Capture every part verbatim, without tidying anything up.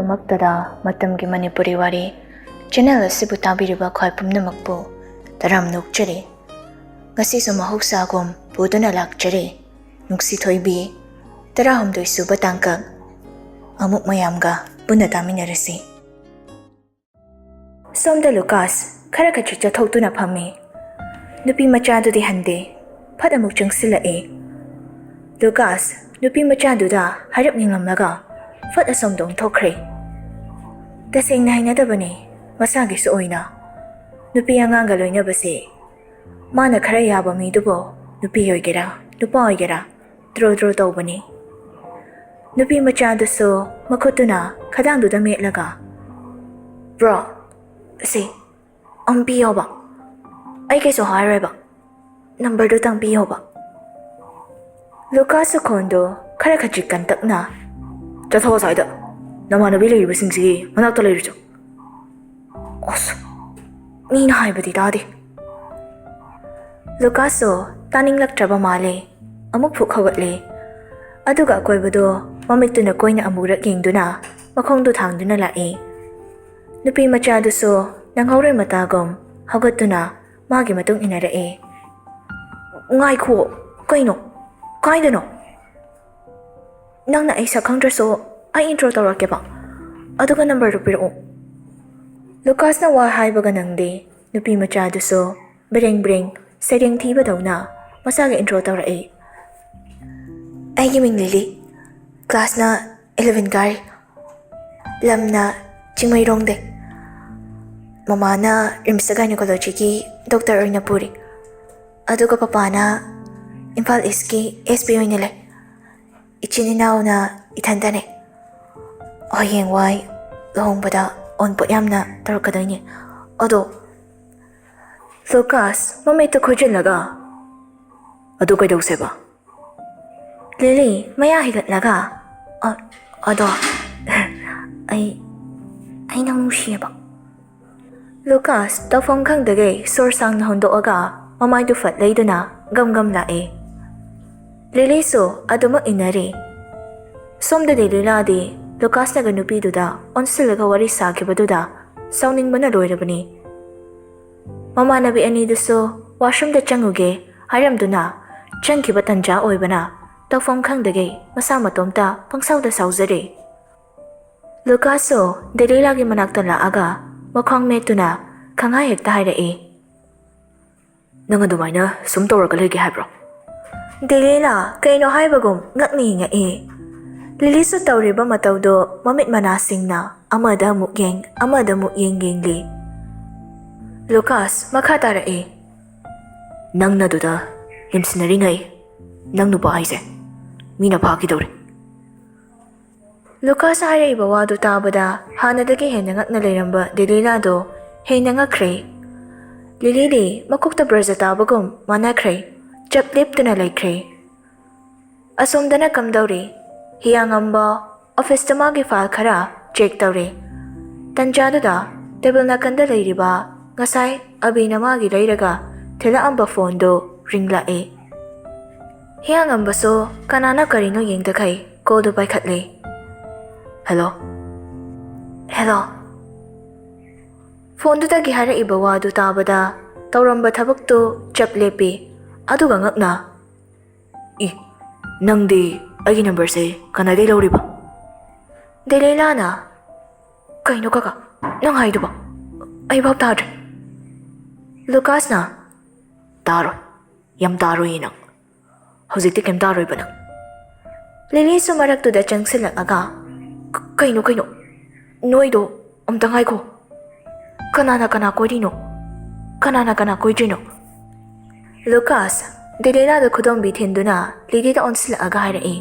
ꯃꯛꯇꯗ ꯃꯇꯝꯒꯤ ꯃꯅꯤꯄꯨꯔꯤ ꯋꯥꯔꯤ ꯆꯦꯅꯦꯜ ꯑꯁꯤꯕꯨ ꯇꯥꯕꯤꯔꯤꯕ ꯈ꯭ꯋꯥꯏ ꯄꯨꯝꯅꯃꯛꯄꯨ ꯇꯔꯥꯝꯅ ꯑꯣꯛꯆꯔꯤ꯫ ꯉꯁꯤꯁꯨ ꯃꯍꯧꯁꯥꯒꯨꯝ ꯄꯨꯗꯨꯅ ꯂꯥꯛꯆꯔꯤ ꯅꯨꯡꯁꯤ ꯊꯣꯏꯕꯤ ꯇꯔꯥꯍꯨꯝꯗꯣꯏ ꯁꯨꯕ ꯇꯥꯡꯀꯛ꯫ ꯑꯃꯨꯛ ꯃꯌꯥꯝꯒ ꯄꯨꯟꯅ ꯇꯥꯃꯤꯟꯅꯔꯁꯤ꯫ ꯁꯣꯝꯗ ꯂꯨꯀꯥꯁ ꯈꯔ ꯈꯖꯤꯛ ꯆꯠꯊꯣꯛꯇꯨꯅ ꯐꯝꯃꯤ꯫ ꯅꯨꯄꯤ ꯃꯆꯥꯗꯨꯗꯤ ꯍꯟꯗꯦ꯫ ꯐꯠ ꯑꯃꯨꯛ ꯆꯪꯁꯤꯜꯂꯛꯏ꯫ ꯂꯨꯀꯥꯁ ꯅꯨꯄꯤ ꯃꯆꯥꯗꯨꯗ ꯍꯥꯏꯔꯞ ꯌꯦꯡꯂꯝꯂꯒ ꯐꯠ ꯑꯁꯣꯝꯗ ꯑꯣꯟꯊꯣꯛꯈ꯭ꯔꯦ꯫ ꯇꯁꯦꯡꯅ ꯍꯩꯅꯗꯕꯅꯤ ꯃꯁꯥꯒꯤꯁꯨ ꯑꯣꯏꯅ꯫ ꯅꯨꯄꯤ ꯑꯉꯥꯡꯒ ꯂꯣꯏꯅꯕꯁꯦ ꯃꯥꯅ ꯈꯔ ꯌꯥꯕ ꯃꯤꯗꯨꯕꯨ ꯅꯨꯄꯤ ꯑꯣꯏꯒꯦꯔꯥ ꯅꯨꯄꯥ ꯑꯣꯏꯒꯦꯔꯥ ꯗ꯭ꯔꯣ ꯗ꯭ꯔꯣ ꯇꯧꯕꯅꯤ꯫ ꯅꯨꯄꯤ ꯃꯆꯥꯗꯨꯁꯨ ꯃꯈꯨꯠꯇꯨꯅ ꯈꯗꯥꯡꯗꯨꯗ ꯃꯦꯠꯂꯒ, "ꯕ꯭ꯔꯣ, ꯁꯤ ꯑꯝ ꯄꯤꯌꯣꯕ꯫ ꯑꯩ ꯀꯩꯁꯨ ꯍꯥꯏꯔꯣꯏꯕ꯫ ꯅꯝꯕꯔꯗꯨꯇꯪ ꯄꯤꯌꯣꯕ꯫" ꯂꯨꯀꯥꯁ ꯈꯣꯟꯗꯣ ꯈꯔ ꯈꯖꯤꯛ ꯀꯟꯇꯛꯅ, "ꯆꯠꯊꯣꯛ ꯑꯁ꯭ꯋꯥꯏꯗ꯫ ꯅꯃꯥꯟꯅꯕꯤ ꯂꯩꯔꯤꯕꯁꯤꯡꯁꯤꯒꯤ ꯃꯅꯥꯛꯇ ꯂꯩꯔꯨꯆꯣ꯫" ꯑꯁ, ꯃꯤꯅ ꯍꯥꯏꯕꯗꯤ ꯇꯥꯗꯦ꯫ ꯂꯨꯀꯥꯁꯁꯨ ꯇꯥꯅꯤꯡꯂꯛꯇ꯭ꯔꯕ ꯃꯥꯜꯂꯦ꯫ ꯑꯃꯨꯛ ꯐꯨꯛ ꯍꯧꯒꯠꯂꯦ꯫ ꯑꯗꯨꯒ ꯑꯀꯣꯏꯕꯗꯣ ꯃꯃꯤꯠꯇꯨꯅ ꯀꯣꯏꯅ ꯑꯃꯨꯔꯛ ꯌꯦꯡꯗꯨꯅ ꯃꯈꯣꯡꯗꯨ ꯊꯥꯡꯗꯨꯅ ꯂꯥꯛꯑꯦ꯫ ꯅꯨꯄꯤ ꯃꯆꯥꯗꯨꯁꯨ ꯅꯪꯍꯧꯔꯣꯏ ꯃꯇꯥꯒꯨꯝ ꯍꯧꯒꯠꯇꯨꯅ ꯃꯥꯒꯤ ꯃꯇꯨꯡ ꯏꯟꯅꯔꯛꯑꯦ꯫ "ꯉꯥꯏꯈꯣ, ꯀꯩꯅꯣ? ꯀꯥꯏꯗꯅꯣ?" "ꯅꯪꯅ ꯑꯩ ꯁꯛ ꯈꯪꯗ꯭ꯔꯁꯨ ꯑꯩ ꯏꯟꯇ꯭ꯔꯣ ꯇꯧꯔꯛꯀꯦꯕ, ꯑꯗꯨꯒ ꯅꯝꯕꯔꯗꯨ ꯄꯤꯔꯛꯑꯣ꯫" ꯂꯨꯀꯥꯁꯅ ꯋꯥ ꯍꯥꯏꯕꯒ ꯅꯪꯗꯦ꯫ ꯅꯨꯄꯤ ꯃꯆꯥꯗꯨꯁꯨ ꯕ꯭ꯔꯦꯡ ꯕ꯭ꯔꯦꯡ ꯁꯩꯔꯦꯡ ꯊꯤꯕꯗꯧꯅ ꯃꯁꯥꯒꯤ ꯏꯟꯇ꯭ꯔꯣ ꯇꯧꯔꯛꯏ꯫ "ꯑꯩꯒꯤ ꯃꯤꯡ ꯂꯤꯂꯤ, ꯀ꯭ꯂꯥꯁꯅ ꯏꯂꯚꯦꯟ ꯀꯥꯔꯤ, ꯂꯝꯅ ꯆꯤꯡꯃꯩꯔꯣꯡꯗꯩ꯫ ꯃꯃꯥꯅ ꯔꯤꯝꯁꯇ ꯒꯥꯏꯅꯣꯀꯣꯂꯣꯖꯤꯒꯤ ꯗꯣꯛꯇꯔ ꯑꯣꯏꯅ ꯄꯨꯔꯤ, ꯑꯗꯨꯒ ꯄꯄꯥꯅ ꯏꯝꯐꯥꯜ ꯏꯁꯀꯤ ꯑꯦꯁ ꯄꯤ ꯑꯣꯏꯅ ꯂꯩ꯫ ꯏꯆꯤꯟ ꯏꯅꯥꯎꯅ ꯏꯊꯟꯇꯅꯦ꯫ ꯍꯌꯦꯡꯋꯥꯏ ꯂꯨꯍꯣꯡꯕꯗ ꯑꯣꯟꯄꯣꯠ ꯌꯥꯝꯅ ꯇꯧꯔꯛꯀꯗꯣꯏꯅꯦ꯫ ꯑꯗꯣ," ꯂꯨꯀꯥꯁ ꯃꯃꯤꯠꯇ ꯈꯨꯖꯤꯜꯂꯒ, "ꯑꯗꯨ ꯀꯩꯗꯧꯁꯦꯕ?" ꯂꯤꯂꯤ ꯃꯌꯥ ꯍꯤꯒꯠꯂꯒ, "ꯑ-, ꯑꯗꯣ, ꯑꯩ, ꯑꯩ ꯅꯪ ꯅꯨꯡꯁꯤꯌꯦꯕ꯫" ꯂꯨꯀꯥꯁ ꯇꯧꯐꯝ ꯈꯪꯗꯒꯩ ꯁꯣꯔ ꯁꯥꯡꯅ ꯍꯣꯟꯗꯣꯛꯑꯒ ꯃꯃꯥꯏꯗꯨ ꯐꯠ ꯂꯩꯗꯨꯅ ꯒꯝ ꯒꯝ ꯂꯥꯛꯑꯦ꯫ ꯂꯤꯂꯤꯁꯨ ꯑꯗꯨꯃꯛ ꯏꯟꯅꯔꯤ꯫ ꯁꯣꯝꯗꯗꯤ ꯂꯤꯂꯥꯗꯤ ꯂꯨꯀꯥꯁꯅꯒ ꯅꯨꯄꯤꯗꯨꯗ ꯑꯣꯟꯁꯤꯜꯂꯒ ꯋꯥꯔꯤ ꯁꯥꯈꯤꯕꯗꯨꯗ ꯁꯥꯎꯅꯤꯡꯕꯅ ꯂꯣꯏꯔꯕꯅꯤ꯫ ꯃꯃꯥꯟꯅꯕꯤ ꯑꯅꯤꯗꯨꯁꯨ ꯋꯥꯁꯔꯨꯝꯗ ꯆꯪꯉꯨꯒꯦ ꯍꯥꯏꯔꯝꯗꯨꯅ ꯆꯪꯈꯤꯕ ꯇꯟꯖꯥ ꯑꯣꯏꯕꯅ ꯇꯧꯐꯝ ꯈꯪꯗꯒꯩ ꯃꯁꯥ ꯃꯇꯣꯝꯇ ꯄꯪꯁꯥꯎꯗ ꯁꯥꯎꯖꯔꯦ꯫ ꯂꯨꯀꯥꯁꯁꯨ ꯗꯦꯂꯤꯂꯥꯒꯤ ꯃꯅꯥꯛꯇ ꯂꯥꯛꯑꯒ ꯃꯈꯣꯡ ꯃꯦꯠꯇꯨꯅ ꯈꯪꯍꯥꯏ ꯍꯦꯛꯇ ꯍꯥꯏꯔꯛꯏ꯫ "ꯅꯪ ꯑꯗꯨꯃꯥꯏꯅ ꯁꯨꯝ ꯇꯧꯔꯒ ꯂꯩꯒꯦ ꯍꯥꯏꯕ꯭ꯔꯣ?" ꯗꯦꯂꯤꯂꯥ ꯀꯩꯅꯣ ꯍꯥꯏꯕꯒꯨꯝ ꯉꯛꯅ ꯌꯦꯡꯉꯛꯏ꯫ ꯂꯤꯂꯤꯁꯨ ꯇꯧꯔꯤꯕ ꯃꯇꯧꯗꯣ ꯃꯃꯤꯠ ꯃꯅꯥꯁꯤꯡꯅ ꯑꯃꯗ ꯑꯃꯨꯛ ꯌꯦꯡ, ꯑꯃꯗ ꯑꯃꯨꯛ ꯌꯦꯡ ꯌꯦꯡꯂꯤ꯫ ꯂꯨꯀꯥꯁ ꯃꯈꯥ ꯇꯥꯔꯛꯏ꯫ "ꯅꯪꯅ ꯑꯗꯨꯗ ꯂꯦꯝꯁꯤꯟꯅꯔꯤꯉꯩ ꯅꯪ ꯅꯨꯄꯥ ꯍꯥꯏꯁꯦ ꯃꯤꯅ ꯐꯥꯈꯤꯗꯧꯔꯦ꯫" ꯂꯨꯀꯥꯁ ꯍꯥꯏꯔꯛꯏꯕ ꯋꯥꯗꯨ ꯇꯥꯕꯗ ꯍꯥꯟꯅꯗꯒꯤ ꯍꯦꯟꯅ ꯉꯛꯅ ꯂꯩꯔꯝꯕ ꯗꯦꯂꯤꯂꯥꯗꯣ ꯍꯦꯟꯅ ꯉꯛꯈ꯭ꯔꯦ꯫ ꯂꯤꯂꯤꯗꯤ ꯃꯀꯣꯛꯇ ꯕ꯭ꯔꯖ ꯇꯥꯕꯒꯨꯝ ꯃꯥꯟꯅꯈ꯭ꯔꯦ꯫ ꯆꯞ ꯂꯦꯞꯇꯨꯅ ꯂꯩꯈ꯭ꯔꯦ꯫ ꯑꯁꯣꯝꯗꯅ ꯀꯝꯗꯧꯔꯤ? ꯍꯤꯌꯥꯡꯉꯝꯕ ꯑꯣꯐꯤꯁꯇ ꯃꯥꯒꯤ ꯐꯥꯏꯜ ꯈꯔ ꯆꯦꯛ ꯇꯧꯔꯤ꯫ ꯇꯟꯖꯥꯗꯨꯗ ꯇꯦꯕꯜ ꯅꯥꯀꯟꯗ ꯂꯩꯔꯤꯕ ꯉꯁꯥꯏ ꯑꯕꯤꯅ ꯃꯥꯒꯤ ꯂꯩꯔꯒ ꯊꯤꯜꯂꯛꯑꯝꯕ ꯐꯣꯟꯗꯨ ꯔꯤꯡ ꯂꯥꯛꯏ꯫ ꯍꯤꯌꯥꯡꯉꯝꯕꯁꯨ ꯀꯅꯥꯅ ꯀꯔꯤꯅꯣ ꯌꯦꯡꯗꯈꯩ ꯀꯣꯜꯗꯨ ꯄꯥꯏꯈꯠꯂꯤ꯫ "ꯍꯦꯜꯂꯣ?" "ꯍꯦꯜꯂꯣ?" ꯐꯣꯟꯗꯨꯗꯒꯤ ꯍꯥꯏꯔꯛꯏꯕ ꯋꯥꯗꯨ ꯇꯥꯕꯗ ꯇꯧꯔꯝꯕ ꯊꯕꯛꯇꯨ ꯆꯞ ꯂꯦꯞꯄꯤ꯫ ꯑꯗꯨꯒ ꯉꯛꯅ, "ꯏ, ꯅꯪꯗꯤ ꯑꯩꯒꯤ ꯅꯝꯕꯔꯁꯦ ꯀꯅꯥꯗꯩ ꯂꯧꯔꯤꯕ?" ꯗꯦꯂꯤꯂꯥꯅ, "ꯀꯩꯅꯣ ꯀꯀꯥ ꯅꯪ ꯍꯥꯏꯗꯨꯕꯣ? ꯑꯩ ꯚꯥꯞ ꯇꯥꯗ꯭ꯔꯦ꯫" ꯂꯨꯀꯥꯁꯅ, "ꯇꯥꯔꯣꯏ, ꯌꯥꯝ ꯇꯥꯔꯣꯏꯌꯦ ꯅꯪ꯫ ꯍꯧꯖꯤꯛꯇꯤ ꯀꯩꯝ ꯇꯥꯔꯣꯏꯕ ꯅꯪ꯫" ꯂꯤꯂꯤꯁꯨ ꯃꯔꯛꯇꯨꯗ ꯆꯪꯁꯤꯜꯂꯛꯑꯒ, "ꯀ-, ꯀꯩꯅꯣ, ꯀꯩꯅꯣ? ꯅꯣꯏꯗꯣ ꯑꯝꯇ ꯉꯥꯏꯈꯣ꯫ ꯀꯅꯥꯅ ꯀꯅꯥ ꯀꯣꯏꯔꯤꯅꯣ? ꯀꯅꯥꯅ ꯀꯅꯥ ꯀꯣꯏꯗ꯭ꯔꯤꯅꯣ?" ꯂꯨꯀꯥꯁ, ꯗꯦꯂꯤꯂꯥꯗ ꯈꯨꯗꯣꯝꯕꯤ ꯊꯤꯟꯗꯨꯅ ꯂꯤꯂꯤꯗ ꯑꯣꯟꯁꯤꯜꯂꯛꯑꯒ ꯍꯥꯏꯔꯛꯏ꯫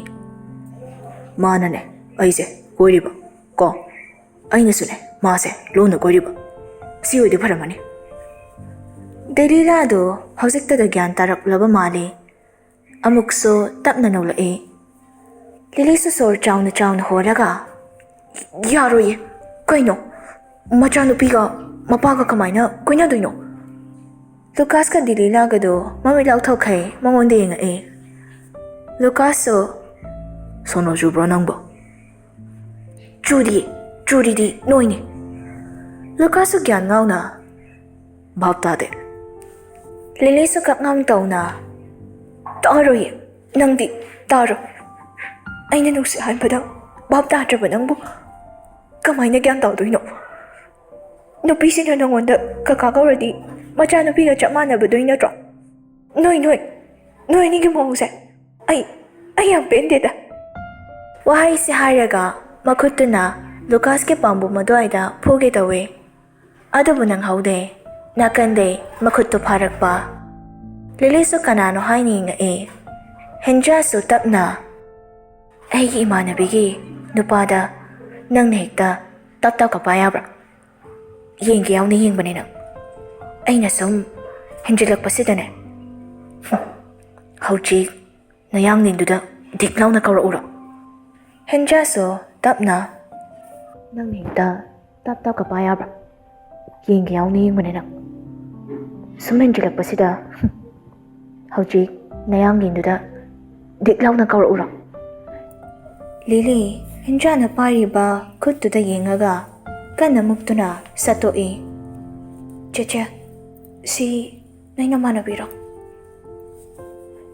"ꯃꯥꯅꯅꯦ ꯑꯩꯁꯦ ꯀꯣꯏꯔꯤꯕ ꯀꯣ꯫ ꯑꯩꯅꯁꯨꯅꯦ ꯃꯥꯁꯦ ꯂꯣꯟꯅ ꯀꯣꯏꯔꯤꯕ꯫ ꯁꯤ ꯑꯣꯏꯗꯤ ꯐꯔꯝꯃꯅꯤ꯫" ꯗꯦꯂꯤꯂꯥꯗꯣ ꯍꯧꯖꯤꯛꯇꯗ ꯒ꯭ꯌꯥꯟ ꯇꯥꯔꯛꯂꯕ ꯃꯥꯜꯂꯤ꯫ ꯑꯃꯨꯛꯁꯨ ꯇꯞꯅ ꯅꯧꯂꯛꯏ꯫ ꯂꯤꯂꯤꯁꯨ ꯁꯣꯔ ꯆꯥꯎꯅ ꯆꯥꯎꯅ ꯍꯣꯜꯂꯒ, "ꯌꯥꯔꯣꯏꯌꯦ꯫ ꯀꯩꯅꯣ? ꯃꯆꯥꯅꯨꯄꯤꯒ ꯃꯄꯥꯒ ꯀꯃꯥꯏꯅ ꯀꯣꯏꯅꯗꯣꯏꯅꯣ?" ꯂꯨꯀꯥꯁꯀ ꯗꯤꯂꯤꯂꯥꯒꯗꯣ ꯃꯃꯤꯠ ꯂꯥꯎꯊꯣꯛꯈꯩ ꯃꯉꯣꯟꯗ ꯌꯦꯡꯉꯛꯏ꯫ ꯂꯨꯀꯥꯁꯁꯨ, "ꯁꯣꯅꯣ ꯆꯨꯕ꯭ꯔꯣ ꯅꯪꯕꯣ?" "ꯆꯨꯔꯤ, ꯆꯨꯔꯤꯗꯤ ꯅꯣꯏꯅꯤ꯫" ꯂꯨꯀꯥꯁꯁꯨ ꯒ꯭ꯌꯥꯟ ꯉꯥꯎꯅ, "ꯚꯥꯞ ꯇꯥꯗꯦ꯫" ꯂꯤꯂꯤꯁꯨ ꯀꯛꯉꯥꯝ ꯇꯧꯅ, "ꯇꯥꯔꯣꯏꯌꯦ, ꯅꯪꯗꯤ ꯇꯥꯔꯣ꯫ ꯑꯩꯅ ꯅꯨꯡꯁꯤ ꯍꯥꯏꯕꯗ ꯚꯥꯞ ꯇꯥꯗ꯭ꯔꯕ ꯅꯪꯕꯨ ꯀꯃꯥꯏꯅ ꯒ꯭ꯌꯥꯟ ꯇꯥꯗꯣꯏꯅꯣ? ꯅꯨꯄꯤꯁꯤꯅ ꯅꯉꯣꯟꯗ ꯀꯀꯥ ꯀꯧꯔꯗꯤ ꯃꯆꯥꯅꯨꯄꯤꯒ ꯆꯞ ꯃꯥꯟꯅꯕꯗꯣꯏ ꯅꯠꯇ꯭ꯔꯣ? ꯅꯣꯏ, ꯅꯣꯏ, ꯅꯣꯏ ꯑꯅꯤꯒꯤ ꯃꯑꯣꯡꯁꯦ ꯑꯩ, ꯑꯩ ꯌꯥꯝ ꯄꯦꯟꯗꯦꯗ꯫" ꯋꯥꯍꯩꯁꯦ ꯍꯥꯏꯔꯒ ꯃꯈꯨꯠꯇꯨꯅ ꯂꯨꯀꯥꯁꯀꯤ ꯄꯥꯝꯕꯣꯝ ꯑꯗꯨꯋꯥꯏꯗ ꯐꯨꯒꯦ ꯇꯧꯋꯦ꯫ ꯑꯗꯨꯕꯨ ꯅꯪꯍꯧꯗꯦ꯫ ꯅꯥꯀꯟꯗꯩ ꯃꯈꯨꯠꯇꯨ ꯐꯥꯔꯛꯄ꯫ ꯂꯤꯂꯤꯁꯨ ꯀꯅꯥꯅꯣ ꯍꯥꯏꯅ ꯌꯦꯡꯉꯛꯑꯦ꯫ ꯍꯦꯟꯖꯥꯁꯨ ꯇꯞꯅ, "ꯑꯩꯒꯤ ꯏꯃꯥꯟꯅꯕꯤꯒꯤ ꯅꯨꯄꯥꯗ ꯅꯪꯅ ꯍꯦꯛꯇ ꯇꯞ ꯇꯞ ꯀꯄꯥ ꯌꯥꯕ꯭ꯔꯥ? ꯌꯦꯡꯒꯦ ꯌꯥꯎꯅ ꯌꯦꯡꯕꯅꯦ ꯅꯪ꯫ ꯑꯩꯅ ꯁꯨꯝ ꯍꯦꯟꯖꯤꯜꯂꯛꯄꯁꯤꯗꯅꯦ꯫ ꯍꯧꯖꯤꯛ ꯅꯌꯥꯡꯂꯦꯟꯗꯨꯗ ꯗꯤꯛ ꯂꯥꯎꯅ ꯀꯧꯔꯛꯎꯔꯣ?" ꯍꯦꯟꯖꯥꯁꯨ ꯇꯞꯅ, "ꯅꯪ ꯍꯦꯛꯇ ꯇꯞ ꯇꯞ ꯀꯄꯥ ꯌꯥꯕ꯭ꯔꯥ? ꯌꯦꯡꯒꯦ ꯌꯥꯎꯅ ꯌꯦꯡꯕꯅꯦ ꯅꯪ꯫ ꯁꯨꯝ ꯍꯦꯟꯖꯤꯜꯂꯛꯄꯁꯤꯗ ꯍꯧꯖꯤꯛ ꯅꯌꯥꯡꯂꯦꯟꯗꯨꯗ ꯗꯤꯛ ꯂꯥꯎꯅ ꯀꯧꯔꯛꯎꯔꯣ?" ꯂꯤꯂꯤ ꯍꯦꯟꯖꯥꯅ ꯄꯥꯏꯔꯤꯕ ꯈꯨꯠꯇꯨꯗ ꯌꯦꯡꯉꯒ ꯀꯟꯅ ꯃꯨꯛꯇꯨꯅ ꯁꯠꯇꯣꯛꯏ꯫ "ꯆꯦꯆꯦ, ꯁꯤ ꯅꯣꯏ ꯅꯃꯥꯟꯅꯕꯤꯔꯣ?"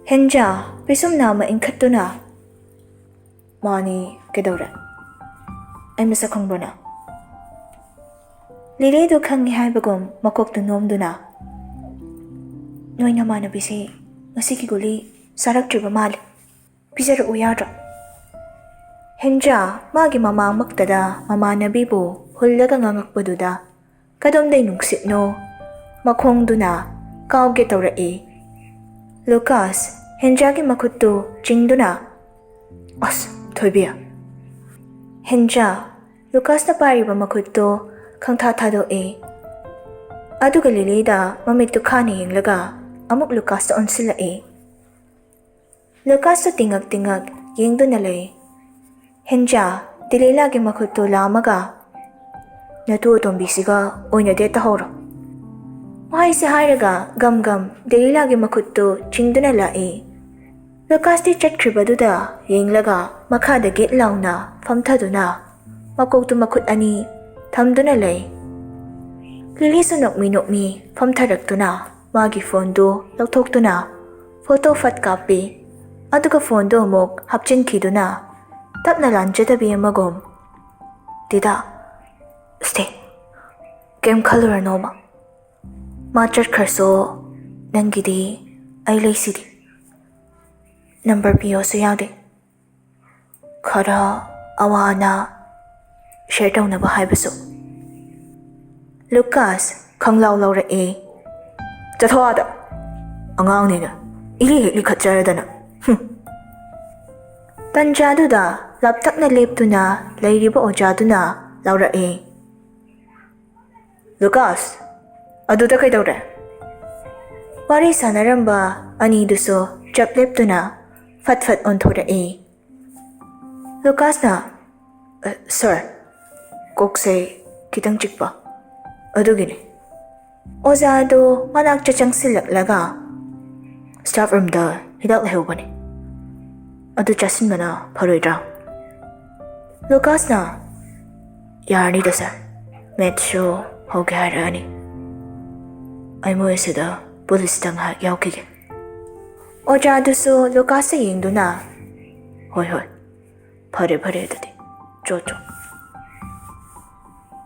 ꯍꯦꯟꯖꯥ ꯄꯤꯁꯨꯝꯅ ꯑꯃ ꯏꯟꯈꯠꯇꯨꯅ, "ꯃꯥꯅꯤ, ꯀꯩꯗꯧꯔꯦ? ꯑꯩ ꯃꯁꯛ ꯈꯪꯕ꯭ꯔꯣ ꯅꯪ?" ꯂꯤꯂꯤꯗꯨ ꯈꯪꯉꯤ ꯍꯥꯏꯕꯒꯨꯝ ꯃꯀꯣꯛꯇꯨ ꯅꯣꯝꯗꯨꯅ, "ꯅꯣꯏ ꯅꯃꯥꯟꯅꯕꯤꯁꯤ ꯉꯁꯤꯒꯤ ꯒꯨꯂꯤ ꯆꯥꯔꯛꯇ꯭ꯔꯤꯕ ꯃꯥꯜꯂꯤ꯫ ꯄꯤꯖꯔꯛꯎ ꯌꯥꯗ꯭ꯔꯣ?" ꯍꯦꯟꯖꯥ ꯃꯥꯒꯤ ꯃꯃꯥꯡꯃꯛꯇꯗ ꯃꯃꯥꯟꯅꯕꯤꯕꯨ ꯍꯨꯜꯂꯒ ꯉꯥꯡꯉꯛꯄꯗꯨꯗ ꯀꯗꯣꯝꯗꯩ ꯅꯨꯡꯁꯤꯠꯅꯣ ꯃꯈꯣꯡꯗꯨꯅ ꯀꯥꯎꯒꯦ ꯇꯧꯔꯛꯏ꯫ ꯂꯨꯀꯥꯁ ꯍꯦꯟꯖꯥꯒꯤ ꯃꯈꯨꯠꯇꯨ ꯆꯤꯡꯗꯨꯅ, "ꯑꯁ, ꯊꯣꯏꯕꯤ!" ꯍꯦꯟꯖꯥ ꯂꯨꯀꯥꯁꯅ ꯄꯥꯏꯔꯤꯕ ꯃꯈꯨꯠꯇꯨ ꯈꯪꯊꯥ ꯊꯥꯗꯣꯛꯏ꯫ ꯑꯗꯨꯒ ꯂꯤꯂꯤꯗ ꯃꯃꯤꯠꯇꯨ ꯈꯥꯅ ꯌꯦꯡꯂꯒ ꯑꯃꯨꯛ ꯂꯨꯀꯥꯁꯇ ꯑꯣꯟꯁꯤꯜꯂꯛꯏ꯫ ꯂꯨꯀꯥꯁꯁꯨ ꯇꯤꯡꯉꯛ ꯇꯤꯡꯉꯛ ꯌꯦꯡꯗꯨꯅ ꯂꯩ꯫ ꯍꯦꯟꯖꯥ ꯗꯤꯂꯤꯂꯥꯒꯤ ꯃꯈꯨꯠꯇꯨ ꯂꯥꯝꯃꯒ, "ꯅꯇꯨ ꯑꯇꯣꯝꯕꯤꯁꯤꯒ ꯑꯣꯏꯅ date ꯇꯧꯍꯧꯔꯣ꯫" ꯋꯥꯍꯩꯁꯦ ꯍꯥꯏꯔꯒ ꯒꯝ ꯒꯝ ꯗꯤꯂꯤꯂꯥꯒꯤ ꯃꯈꯨꯠꯇꯨ ꯆꯤꯡꯗꯨꯅ ꯂꯥꯛꯏ꯫ ꯂꯨꯀꯥꯁꯇꯤ ꯆꯠꯈ꯭ꯔꯤꯕꯗꯨꯗ ꯌꯦꯡꯂꯒ ꯃꯈꯥꯗ ꯒꯤꯠ ꯂꯥꯎꯅ ꯐꯝꯊꯗꯨꯅ, ꯃꯀꯣꯛꯇꯨ ꯃꯈꯨꯠ ꯑꯅꯤ ꯊꯝꯗꯨꯅ ꯂꯩ꯫ ꯂꯤꯂꯤꯁꯨ ꯅꯣꯛꯃꯤ ꯅꯣꯛꯃꯤ ꯐꯝꯊꯔꯛꯇꯨꯅ ꯃꯥꯒꯤ ꯐꯣꯟꯗꯨ ꯂꯧꯊꯣꯛꯇꯨꯅ ꯐꯣꯇꯣ ꯐꯠ ꯀꯥꯞꯄꯤ꯫ ꯑꯗꯨꯒ ꯐꯣꯟꯗꯨ ꯑꯃꯨꯛ ꯍꯥꯞꯆꯤꯟꯈꯤꯗꯨꯅ ꯇꯞꯅ ꯂꯥꯟꯖꯗꯕꯤ ꯑꯃꯒꯨꯝ, "ꯗꯤꯗꯥ, stay꯫ ꯀꯩꯝ ꯈꯜꯂꯨꯔꯅꯣꯕ꯫ ꯃꯥ ꯆꯠꯈ꯭ꯔꯁꯨ ꯅꯪꯒꯤꯗꯤ ꯑꯩ ꯂꯩꯁꯤꯗꯤ꯫ ꯅꯝꯕꯔ ꯄꯤꯌꯣꯁꯨ ꯌꯥꯗꯦ꯫ ꯈꯔ ꯑꯋꯥ ꯑꯅꯥ share ꯇꯧꯅꯕ ꯍꯥꯏꯕꯁꯨ꯫" ꯂꯨꯀꯥꯁ ꯈꯪꯂꯥꯎ ꯂꯧꯔꯛꯑꯦ꯫ "ꯆꯠꯊꯣꯛ ꯑꯥꯗ! ꯑꯉꯥꯡꯅꯤꯅ ꯏꯂꯤ ꯍꯦꯛ ꯂꯤꯈꯠꯆꯔꯗꯅ꯫ ꯍꯨꯝ!" ꯇꯟꯖꯥꯗꯨꯗ ꯂꯥꯞꯇꯛꯅ ꯂꯦꯞꯇꯨꯅ ꯂꯩꯔꯤꯕ ꯑꯣꯖꯥꯗꯨꯅ ꯂꯥꯎꯔꯛꯑꯦ꯫ "ꯂꯨꯀꯥꯁ, ꯑꯗꯨꯗ ꯀꯩꯗꯧꯔꯦ?" ꯋꯥꯔꯤ ꯁꯥꯟꯅꯔꯝꯕ ꯑꯅꯤꯗꯨꯁꯨ ꯆꯞ ꯂꯦꯞꯇꯨꯅ ꯐꯠ ꯐꯠ ꯑꯣꯟꯊꯣꯔꯛꯏ꯫ ꯂꯨꯀꯥꯁꯅ, "ꯑ, ꯁꯥꯔ, ꯀꯣꯛꯁꯦ ꯈꯤꯇꯪ ꯆꯤꯛꯄ, ꯑꯗꯨꯒꯤꯅꯤ꯫" ꯑꯣꯖꯥꯗꯨ ꯃꯅꯥꯛꯇ ꯆꯪꯁꯤꯜꯂꯛꯂꯒ, "ꯁ꯭ꯇꯥꯐ ꯔꯨꯝꯗ ꯍꯤꯗꯥꯛ ꯂꯩꯍꯧꯕꯅꯤ, ꯑꯗꯨ ꯆꯥꯁꯤꯟꯕꯅ ꯐꯔꯣꯏꯗ꯭ꯔꯥ?" ꯂꯨꯀꯥꯁꯅ, "ꯌꯥꯔꯅꯤꯗ ꯁꯥꯔ, ꯃꯦꯠꯁꯁꯨ ꯍꯧꯒꯦ ꯍꯥꯏꯔꯛꯑꯅꯤ꯫ ꯑꯩ ꯃꯣꯏ ꯑꯁꯤꯗ ꯄꯨꯂꯤꯁꯇ ꯉꯥꯏꯍꯥꯛ ꯌꯥꯎꯈꯤꯒꯦ꯫" ꯑꯣꯖꯥꯗꯨꯁꯨ ꯂꯨꯀꯥꯁꯇ ꯌꯦꯡꯗꯨꯅ, "ꯍꯣꯏ, ꯍꯣꯏ, ꯐꯔꯦ, ꯐꯔꯦ ꯑꯗꯨꯗꯤ, ꯆꯣ, ꯆꯣ꯫"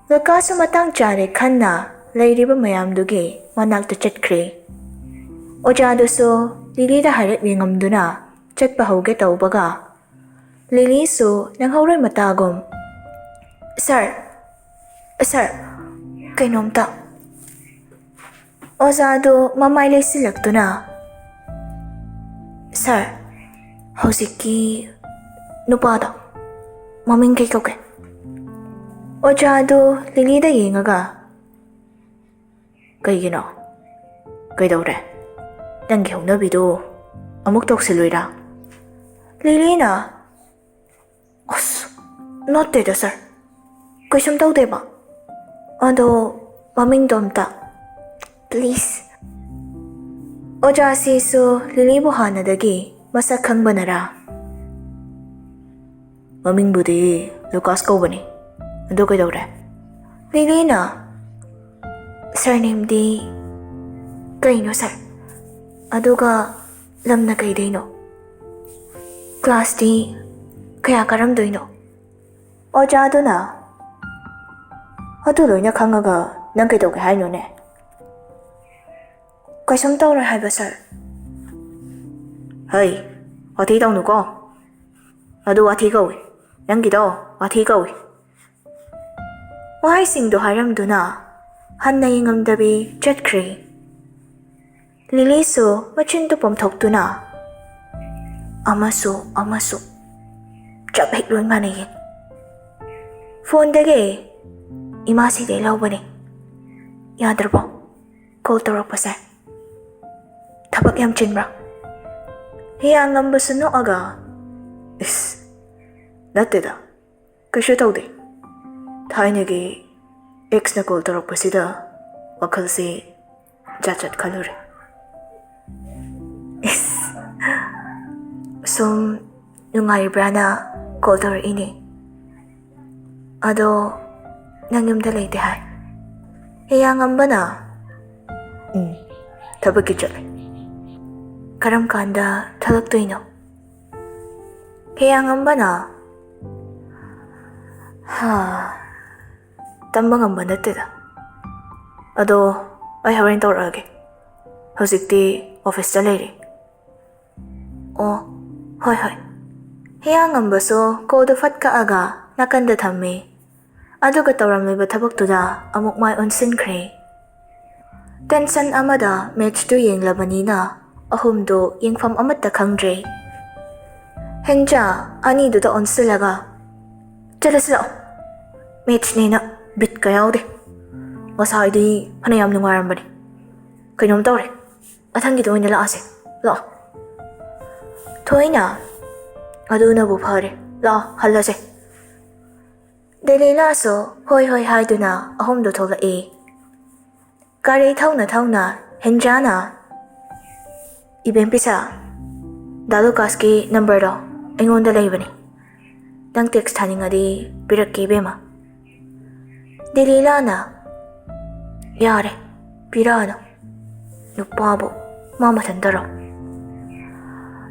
ꯂꯨꯀꯥꯁꯁꯨ ꯃꯇꯥꯡ ꯆꯥꯔꯦ ꯈꯟꯅ ꯂꯩꯔꯤꯕ ꯃꯌꯥꯝꯗꯨꯒꯤ ꯃꯅꯥꯛꯇ ꯆꯠꯈ꯭ꯔꯦ꯫ ꯑꯣꯖꯥꯗꯨꯁꯨ ꯂꯤꯂꯤꯗ ꯍꯥꯏꯔꯞ ꯌꯦꯡꯉꯝꯗꯨꯅ ꯆꯠꯄ ꯍꯧꯒꯦ ꯇꯧꯕꯒ, ꯂꯤꯂꯤꯁꯨ ꯅꯪꯍꯧꯔꯣꯏ ꯃꯇꯥꯒꯨꯝ, "ꯁꯥꯔ, ꯁꯥꯔ, ꯀꯩꯅꯣꯝꯇ꯫" ꯑꯣꯖꯥꯗꯨ ꯃꯃꯥꯏ ꯂꯩꯁꯤꯜꯂꯛꯇꯨꯅ, "ꯁꯥꯔ, ꯍꯧꯖꯤꯛꯀꯤ ꯅꯨꯄꯥꯗꯣ ꯃꯃꯤꯡ ꯀꯩ ꯀꯧꯒꯦ?" ꯑꯣꯖꯥꯗꯨ ꯂꯤꯂꯤꯗ ꯌꯦꯡꯉꯒ, "ꯀꯩꯒꯤꯅꯣ? ꯀꯩꯗꯧꯔꯦ? ꯅꯪꯒꯤ ꯍꯧꯅꯕꯤꯗꯨ ꯑꯃꯨꯛ ꯇꯧꯁꯤꯜꯂꯨꯏꯔꯥ?" ꯂꯤꯂꯤꯅ, "ꯑꯁ, ꯅꯠꯇꯦꯗ ꯁꯥꯔ, ꯀꯩꯁꯨꯝ ꯇꯧꯗꯦꯕ꯫ ꯑꯗꯣ ꯃꯃꯤꯡꯗꯣ ꯑꯝꯇ, please꯫" ꯑꯣꯖꯥꯁꯤꯁꯨ ꯂꯤꯂꯤꯕꯨ ꯍꯥꯟꯅꯗꯒꯤ ꯃꯁꯛ ꯈꯪꯕꯅꯔꯥ? "ꯃꯃꯤꯡꯕꯨꯗꯤ ꯂꯨꯀꯥꯁ ꯀꯧꯕꯅꯤ, ꯑꯗꯨ ꯀꯩꯗꯧꯔꯦ? ꯂꯤꯂꯤꯅ, "Surnameꯗꯤ ꯀꯩꯅꯣ, sir? ꯑꯗꯨꯒ ꯂꯝꯅ ꯀꯩꯗꯩꯅꯣ? Classꯇꯤ ꯀꯌꯥ ꯀꯥꯔꯝꯗꯣꯏꯅꯣ?" ꯑꯣꯖꯥꯗꯨꯅ, "ꯑꯗꯨ ꯂꯣꯏꯅ ꯈꯪꯉꯒ ꯅꯪ ꯀꯩꯗꯧꯒꯦ ꯍꯥꯏꯅꯣꯅꯦ?" "ꯀꯩꯁꯨꯝ ꯇꯧꯔꯣꯏ ꯍꯥꯏꯕ, sir꯫" "ꯍꯩ, ꯋꯥꯊꯤ ꯇꯧꯅꯨꯀꯣ꯫ ꯑꯗꯨ ꯋꯥꯊꯤ ꯀꯧꯏ꯫ ꯅꯪꯒꯤꯗꯣ ꯋꯥꯊꯤ ꯀꯧꯏ꯫" ꯋꯥꯍꯩꯁꯤꯡꯗꯣ ꯍꯥꯏꯔꯝꯗꯨꯅ ꯍꯟꯅ ꯌꯦꯡꯉꯝꯗꯕꯤ ꯆꯠꯈ꯭ꯔꯦ꯫ ꯂꯤꯂꯤꯁꯨ ꯃꯆꯤꯟꯗꯨ ꯄꯣꯝꯊꯣꯛꯇꯨꯅ ꯑꯃꯁꯨ ꯑꯃꯁꯨ ꯆꯞ ꯍꯦꯛ ꯂꯣꯏ ꯃꯥꯟꯅꯩꯌꯦ꯫ ꯐꯣꯟꯗꯒꯤ ꯏꯃꯥꯁꯤꯗꯩ ꯂꯧꯕꯅꯦ꯫ "ꯌꯥꯗ꯭ꯔꯕꯣ ꯀꯣꯜ ꯇꯧꯔꯛꯄꯁꯦ? ꯊꯕꯛ ꯌꯥꯝ ꯆꯤꯟꯕ꯭ꯔꯥ?" ꯍꯤꯌꯥꯡꯉꯝꯕꯁꯨ ꯅꯣꯛꯑꯒ, "ꯏꯁ, ꯅꯠꯇꯦꯗ, ꯀꯩꯁꯨ ꯇꯧꯗꯦ꯫ ꯊꯥꯏꯅꯒꯤ ꯑꯦꯛꯁꯅ ꯀꯣꯜ ꯇꯧꯔꯛꯄꯁꯤꯗ ꯋꯥꯈꯜꯁꯦ ꯖꯥꯠ ꯖꯥꯠ ꯈꯜꯂꯨꯔꯦ꯫" "ꯏꯁ, ꯁꯨꯝ ꯅꯨꯡꯉꯥꯏꯔꯤꯕ꯭ꯔꯥꯅ ꯀꯣꯜ ꯇꯧꯔꯛꯏꯅꯦ꯫ ꯑꯗꯣ ꯅꯪ ꯌꯨꯝꯗ ꯂꯩꯇꯦ ꯍꯥꯏ꯫" ꯍꯤꯌꯥꯡꯉꯝꯕꯅ, "ꯎꯝ, ꯊꯕꯛꯀꯤ ꯆꯠꯂꯦ꯫" "ꯀꯔꯝ ꯀꯥꯟꯗ ꯊꯣꯛꯂꯛꯇꯣꯏꯅꯣ?" ꯍꯤꯌꯥꯡꯉꯝꯕꯅ, "ꯍꯥ, ꯇꯝꯕ ꯉꯝꯕ ꯅꯠꯇꯦꯗ꯫ ꯑꯗꯣ ꯑꯩ ꯍꯣꯔꯦꯟ ꯇꯧꯔꯛꯑꯒꯦ꯫ ꯍꯧꯖꯤꯛꯇꯤ ꯑꯣꯐꯤꯁꯇ ꯂꯩꯔꯤ꯫" "ꯑꯣ, ꯍꯣꯏ, ꯍꯣꯏ꯫" ꯍꯤꯌꯥꯡꯉꯝꯕꯁꯨ ꯀꯣꯜꯗꯨ ꯐꯠ ꯀꯛꯑꯒ ꯅꯥꯀꯟꯗ ꯊꯝꯃꯤ꯫ ꯑꯗꯨꯒ ꯇꯧꯔꯝꯂꯤꯕ ꯊꯕꯛꯇꯨꯗ ꯑꯃꯨꯛ ꯃꯥꯏ ꯑꯣꯟꯁꯤꯟꯈ꯭ꯔꯦ꯫ ꯇꯦꯟꯁꯟ ꯑꯃꯗ ꯃꯦꯠꯁꯇꯨ ꯌꯦꯡꯂꯕꯅꯤꯅ ꯑꯍꯨꯝꯗꯨ ꯌꯦꯡꯐꯝ ꯑꯃꯠꯇ ꯈꯪꯗ꯭ꯔꯦ꯫ ꯍꯦꯟꯖꯥ ꯑꯅꯤꯗꯨꯗ ꯑꯣꯟꯁꯤꯜꯂꯒ, "ꯆꯠꯂꯁꯤ ꯂꯥꯛꯑꯣ, ꯃꯦꯠꯁꯅꯦꯅ ꯕꯤꯠꯀ ꯌꯥꯎꯗꯦ꯫ ꯉꯁꯥꯏꯗꯤ ꯐꯅꯌꯥꯝ ꯅꯨꯡꯉꯥꯏꯔꯝꯕꯅꯤ꯫ ꯀꯩꯅꯣꯝ ꯇꯧꯔꯦ, ꯃꯊꯪꯒꯤꯗ ꯑꯣꯏꯅ ꯂꯥꯛꯑꯁꯦ, ꯂꯥꯛꯑꯣ꯫" ꯊꯣꯏꯅ, "ꯑꯗꯨꯅꯕꯨ ꯐꯔꯦ, ꯂꯥꯛꯑꯣ ꯍꯜꯂꯁꯦ꯫" ꯗꯦꯂꯤꯂꯥꯁꯨ ꯍꯣꯏ ꯍꯣꯏ ꯍꯥꯏꯗꯨꯅ ꯑꯍꯨꯝꯗꯨ ꯊꯣꯛꯂꯛꯏ꯫ ꯒꯥꯔꯤ ꯊꯧꯅ ꯊꯧꯅ ꯍꯦꯟꯖꯥꯅ, "ꯏꯕꯦꯝ ꯄꯤꯁꯥ, ꯗꯥ ꯂꯨꯀꯥꯁꯀꯤ ꯅꯝꯕꯔꯗꯣ ꯑꯩꯉꯣꯟꯗ ꯂꯩꯕꯅꯤ꯫ ꯅꯪ ꯇꯦꯛꯁ ꯊꯥꯅꯤꯡꯉꯗꯤ ꯄꯤꯔꯛꯀꯦ ꯏꯕꯦꯝꯃ꯫ ꯗꯦꯂꯤꯂꯥꯅ, "ꯌꯥꯔꯦ, ꯄꯤꯔꯛꯑꯅꯨ꯫ ꯅꯨꯄꯥꯕꯨ ꯃꯥ ꯃꯊꯟꯇꯔꯣ?"